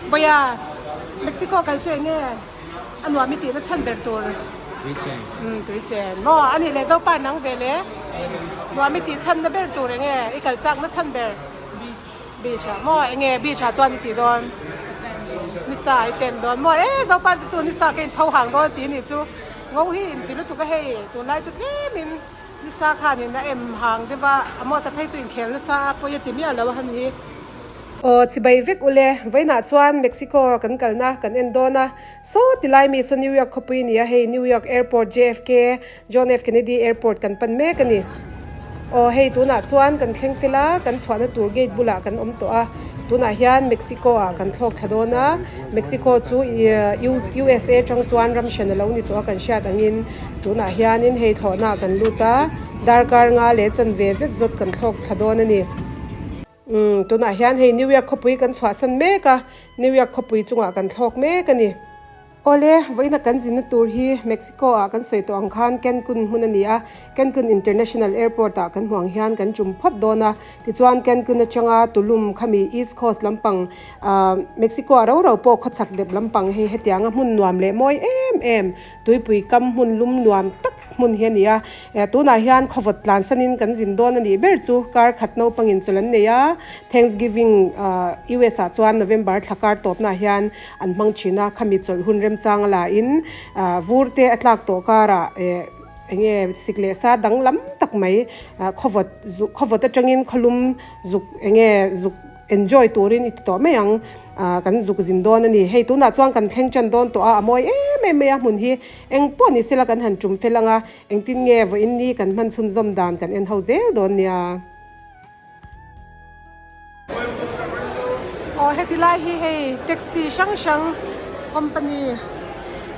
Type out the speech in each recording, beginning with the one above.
Bawia, Mexico kal chu eng nge a nuam i tihna chhan ber tur? Tui chen. Umm tui chen. Maw a nih leh Zopa nang ve le? Nuam i tih chhanna ber tur eng nge i kal chakna chhan ber? Beach ah maw eng nge beach ah chuan i tih dawn? Nisa i ten dawn maw? E Zopa chu chu nisa ka inpho hang dawn tih nih chu ngo hi inti lutuk a hei tunlai chu tlemin Nisa khanin a em hang deuh a, Amos-a phei chu inkhel nasa a pawi a ti miah lo a han hi. Aw chibai vek ule, vawiinah chuan Mexico kan kalna kan en dawn a, saw ti lai mi saw New York khawpui a ni a, hei New York Airport JFK, John F Kennedy Airport kan pan mek a ni. Aw hei tunah chuan kan thleng fel a, kan chhuahna tur gate bulah kan awm tawh a, tunah hian Mexico ah kan thlawk thla dawn a, Mexico chu USA tang chuan ram hran a lo ni tawh a kan hriat angin. Tunah hianin hei thlawhnaah kan lut a, darkar nga leh chanve zet zawt kan thlawk thla dawn a ni. Umm tunah hian hei New York khawpui kan chhuahsan mek a, New York khawpui chungah kan thlawk mek a ni. Awle, vawiina kan zinna tur hi Mexico ah kan sawi tawh ang khan Cancun hmun a ni a, Cancun International Airport ah kan hmuh ang hian kan tum phawt dawn a, tichuan Cancun atanga Tulum khami East Coast lampang ah Mexico ah rau rau pawh khawchhak dep lampang hei hetianga hmun nuam leh mawi em em Tuipui kam hmun lum nuam tak hmun hi a ni a, tunah hian khawvawt tlansanin kan zin dawn a nih ber chu kar khat naupangin chawlh an nei a, Thanksgiving US ah chuan November thla kar tawpnaah hian an hmang thin a, khami chawlh hun remchang a la in vur te a tlak tawh karah eng nge sik leh sa danglam tak mai khawvawt khawvawt atangin khawlum zuk eng nge zuk enjoy turin i ti tawh mai ang ah kan zuk zin dawn a ni hei tunah chuan kan thleng tan dawn tawh a a mawi em em mai a hmun hi eng pawh ni sela kan han tum fel ang a engtin nge vawiin ni kan hman chhunzawm dan kan en ho zel dawn nia. Aw heti lai hi hei taxi hrang hrang company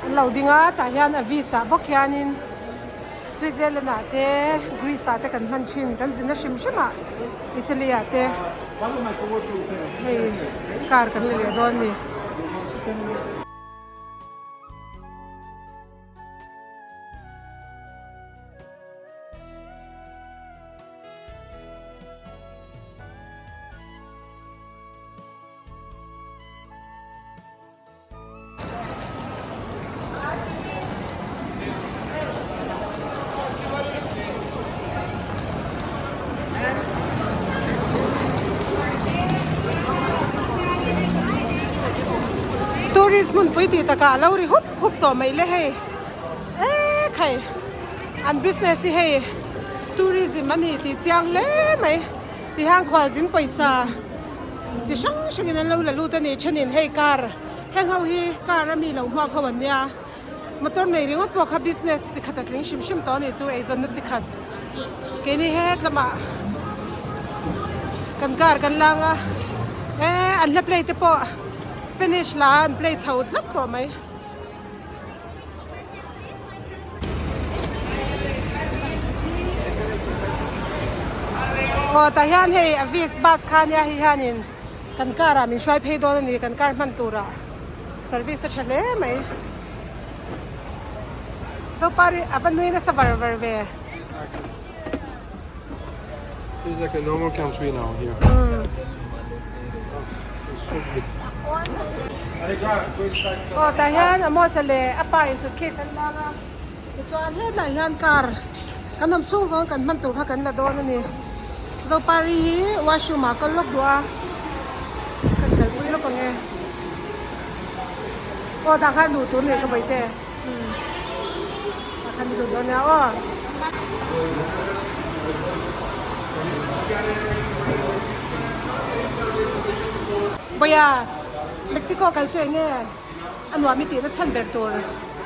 an lo ding a tah hian a visa bawk hianin Switzerland ah te Greece ah te kan hman thin kan zinna hrim hrim ah Italy ah te hei car kan la leh dawn a ni. Tourist hmunpui tih takah a lo ri hup hup tawh mai le hei eee khai an business hi hei tourism a ni tih chiang hle mai tihian khualzin pawisa chi hrang hrangin an lo la lut a ni thenin hei car heng ho hi car a mi lo hmuak ho an nia motor nei ringawt pawh kha business chi khat a tling hrim hrim tawh a ni chu eizawnna chi khat keini het lamah kan car kan lang a eh an hla play te pawh spanish la an play chho tlat tawh mai. Aw tah hian hei Avis bus kha ania hei hianin kan car ah min hruai phei dawn a ni kan car hman turah service a tha hle mai Zopari a va nui nasa var var ve. It's like a normal country now here. Aw tah hian Amos-a leh a pa in suitcase an lang a tichuan hetlai hian car kan awm chhung zawng kan hman tur kha kan la dawn a ni Zopari hi washroom ah kal lawk duh a kan kalpui lawk ang e aw tah khan duh tur nei ka bawihte. Tah khan i lut dawn nia aw. Bawia, Mexico kal chu eng nge a nuam i tihna chhan ber tur?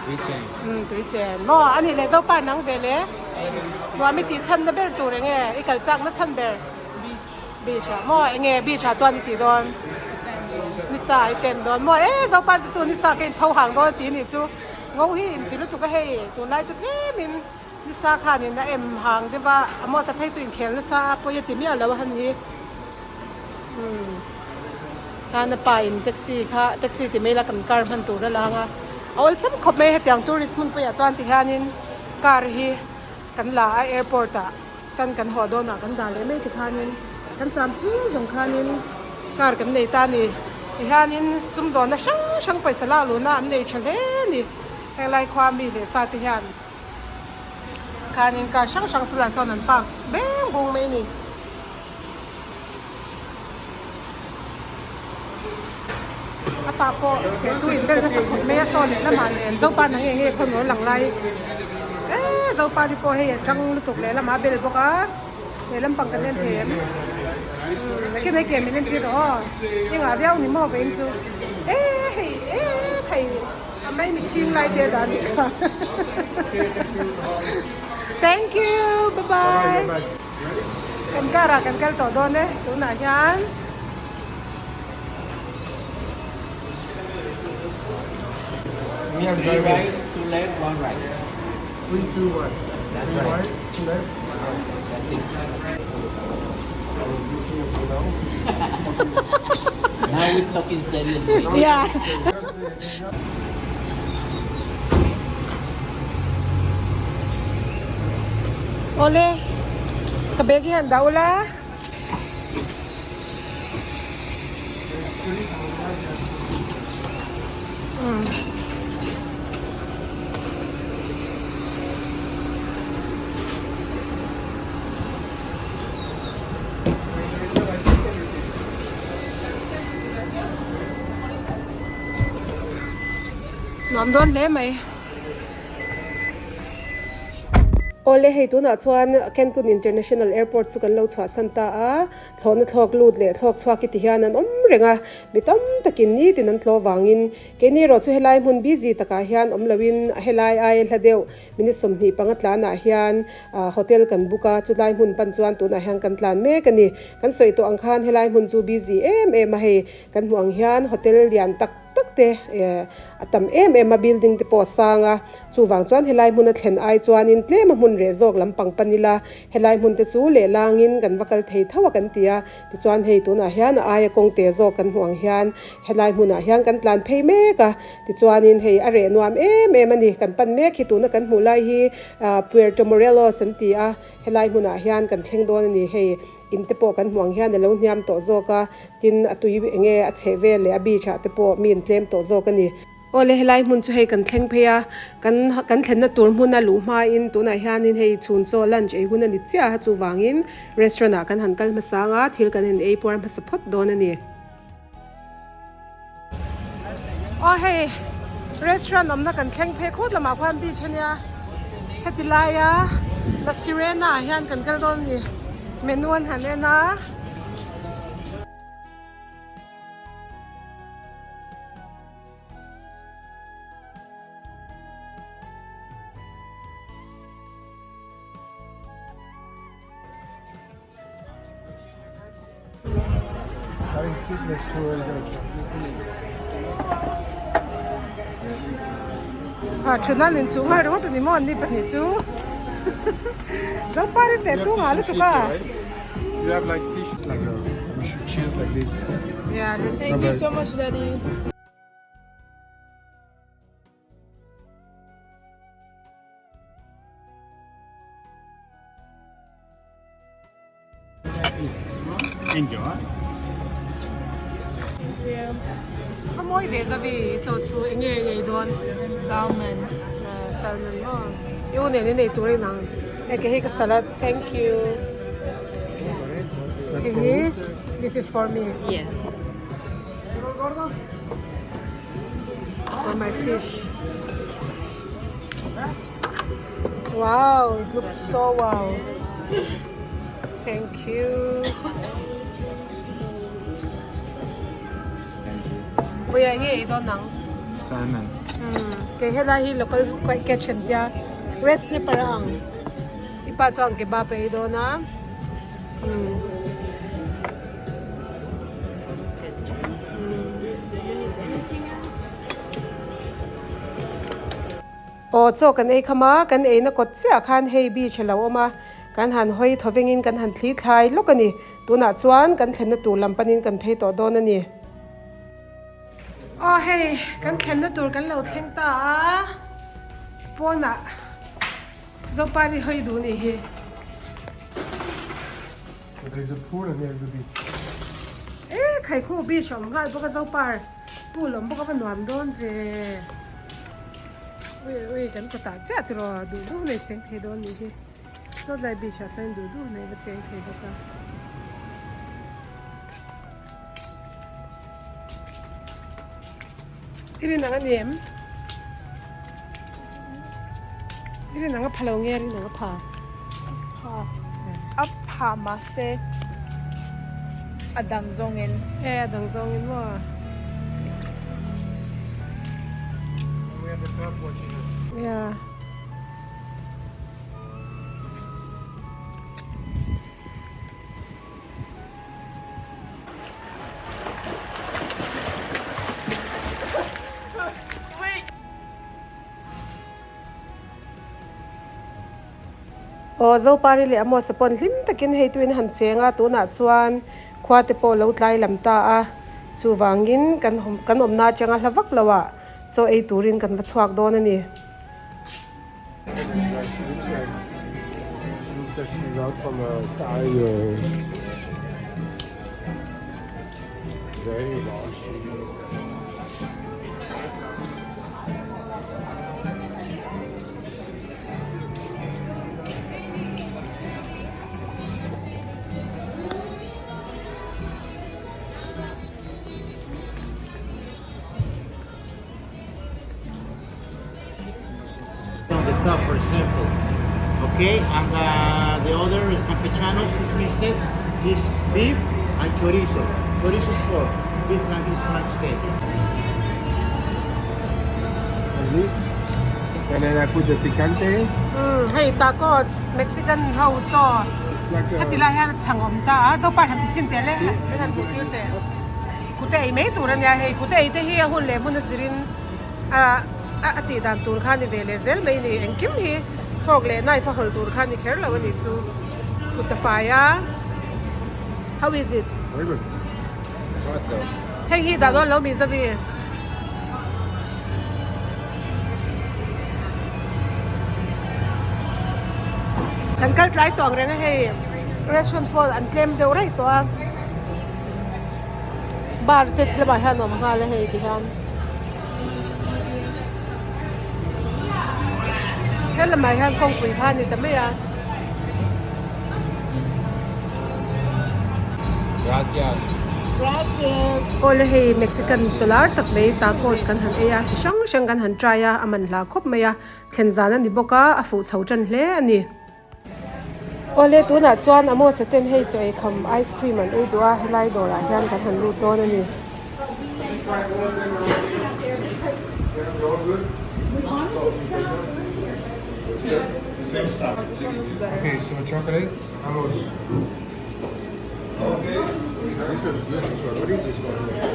Tui chen. Umm tui chen. Maw a nih leh Zopa nang ve le? Nuam i tih chhanna ber tur eng nge i kal chakna chhan ber? Beach ah maw eng nge beach ah chuan i tih dawn? Nisa i ten dawn maw e Zopa chu chu nisa ka inpho hang dawn tih nih chu ngo hi inti lutuk a hei tunlai chu tlemin nisa khanin a em hang deuh a Amos-a phei chu inkhel nasa a pawi a ti miah lo a han hi umm khan a pa in taxi kha taxi ti mai la kan car hman tur a lang a a awlsam khawp mai hetiang tourist hmunpuiah chuan tihianin car hi kan la a airport ah. Kan kan haw dawnah kan dah leh mai tikhanin kan cham chhung zawng khanin car kan nei ta a ni. Tihianin sumdawnna hrang hrang pawisa lak luhna an nei tha hle a ni. Helai khua mi leh sa te hian khanin car hrang hrang saw lah sawn an park beng bung mai a ni. A tah pawh thehtu in vel nasa khawp mai a saw leh lamah nen Zopa na nge nge khaw maw lang lai eee Zopa hi pawh hei a tang lutuk leh lamah a bel bawk a leh lampang kan en thei em umm nakin hei ke min entir rawh aw engah viau ni maw vawiin chu eee hei eee thei a mai mi chhing lai te dah a nih kha thank you bye bye. Kan car ah kan kal tawh dawn e tunah hian Three rights, two left, one right. Three, two, one. Three right, two left. That's it. Now we talking serious. Yeah. Awle, ka bag hi han dah ula. Nuam dawn hle mai. Awle hei tunah chuan Cancun International Airport chu kan lo chhuahsan ta a, thlawhna thlawk lut leh thlawk chhuak hi ti hian an awm reng a, mi tam takin nitin an tlawh vangin keini erawh chu helai hmun busy takah hian awm loin helai aia hla deuh Minute 25 tlanah hian hotel kan book a, chulai hmun pan chuan tunah hian kan tlan mek a ni. Kan sawi tawh ang khan helai hmun chu busy em em a hei, kan hmuh ang hian hotel lian tak tak te a tam em em a, building te pawh a sang a, chuvang chuan helai hmun a thlen ai chuanin tlem a hmun reh zawk lampang pan ila helai hmun te chu lehlangin kan va kal thei tho a kan ti a, tichuan hei tunah hian a aia kawng te zawk kan hmuh ang hian helai hmunah hian kan tlan phei mek a. Tichuanin hei a reh nuam em em a ni, kan pan mek hi tuna kan hmuh lai hi Puerto Morelos an ti a, helai hmunah hian kan thleng dawn a ni, hei in te pawh kan hmuh ang hian a lo hniam tawh zawk a, tin a tui eng nge a chheh vel leh a beach ah te pawh mi an tlem tawh zawk a ni. Awle helai hmun chu hei kan thleng phei a, kan kan thlenna tur hmuna luh hmain tunah hianin hei chhun chaw lunch ei hun a ni chiah a, chuvangin restaurant ah kan han kal hmasa ang a, thil kan han ei puar hmasa phawt dawn a ni. Aw hei restaurant awmna kan thleng phei khut lamah khuan beach ania heti laia La Sirena ah hian kan kal dawn a ni menu an han en a. Ah thutna nen chu nghal ringawt a ni maw an ni pahnih chu Zopari teh tung ah lutuk a. You have like fish like a, we should cheers like this. Yeah, let's Thank you so much, Daddy. Enjoy. A mawi ve zavi chaw chu eng nge ei dawn? Salmon. Salmon maw? I u nen i nei tur in ang. Hei ke hi ka salad. Thank you. Hei hi this is for me. Yes. For my fish. Wow, it looks so wow. Thank you. Puia nge ei dawn ang? Salmon. Kei helai hi local catch an tia. Red snapper a ang. I pa chuan kebab a ei dawn a. Aw chaw kan ei kham a, kan eina kawt chiah khan hei beach a lo awm a, kan han hawi thaw vengin kan han thli thlai lawk a ni. Tunah chuan kan thlenna tur lam panin kan phei tawh dawn a ni. Aw hei kan thlenna tur kan lo thleng ta a, pawnah Zopari hawi duh nih hi. There is a pool and there is a beach. Eh! Khai khu beach a awm nghal bawk a Zopar pool a awm bawk a va nuam dawn ve. Ui ui kan kawtah chiah tiraw duh duh nei cheng thei dawn nih hi. Sawtlai beach ah sawn duh duh nei va cheng thei bawk a. I rin ang a ni em? I rin ang a pha lo nge a rin ang a pha? A pha. A pha mahse a dang zawngin. E a dang zawngin maw? We have the top watching us. Yeah. Aw Zopari leh Amos pawn hlim takin hei tuin han cheng a, tunah chuan khua te pawh lo tlai lam ta a, chuvangin kan kan awmna atanga hla vak loah chaw ei turin kan va chhuak dawn a ni. On the top, for example. Okay, and uh, the other is campechanos is mixed. Is beef and chorizo. Chorizo is pork. Beef flank is flank steak. Like this. And then I put the picante. Umm hei tacos Mexican ho chaw It's like a heti lai hian a chhang awm ta a Zopa han ti chhin teh le min han hmuh tir teh kute ei mai tur a nia hei kute ei te hi a hun leh hmun a zirin ah a tih dan tur kha a ni ve leh zel mai a ni engkim hi fork leh knife a hawlh tur kha a ni kher lo a nih chu kut a fai a how is it Very good. Hot though. Hei hi dah dawn lo mi Zavi. Kan kal tlai tawh ang reng a hei restaurant pawh an tlem deuh raih tawh a bar te lamah hian a awm nghal a hei ti hian he lamah hian kawngpui kha a ni ta mai a. Gracias. Gracias. Awle hei Mexican chaw lar tak mai tacos kan han ei a, chi hrang hrang kan han try a, a man hla khawp mai a, thlen zan a ni bawk a, a fuh chho tan hle a ni. Awle tunah chuan Amos a ten hei chaw ei kham ice cream an ei duh a, helai dawrah hian kan han lut dawn a ni. Okay, so chocolate, Amos. Okay. This one's good. This one. What is this one here?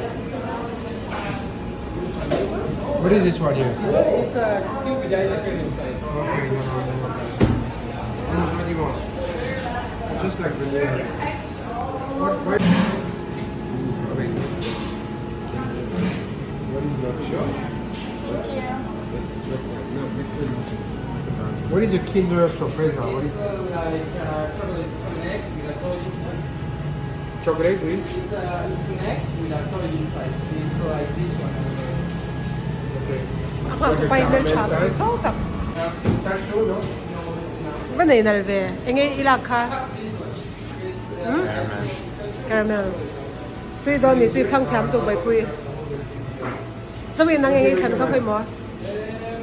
What is this one here? It's a cookie with ice cream inside. Okay, no, no, no, no. Amos, what do you want? Just like vanilla. What? What? Wait. What is nacho? What's that? No, it's a What is a Kinder Sorpresa? What It's is like chocolate, it's an egg with a toy inside. chocolate with? It's a it's an egg with a toy inside. It's like this one. Okay. A nghah pai hmel tha tih zau tak. Pistachio, no? No, it's not. Va nei nal ve. Enge i lak kha? This one. It's Caramel. Tui dawn ni chui thlang thiam tuk Baipui. Zawin nang enge i thlan kha khawi maw?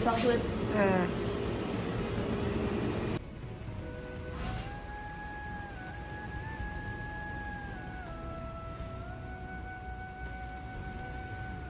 Chocolate. Eh.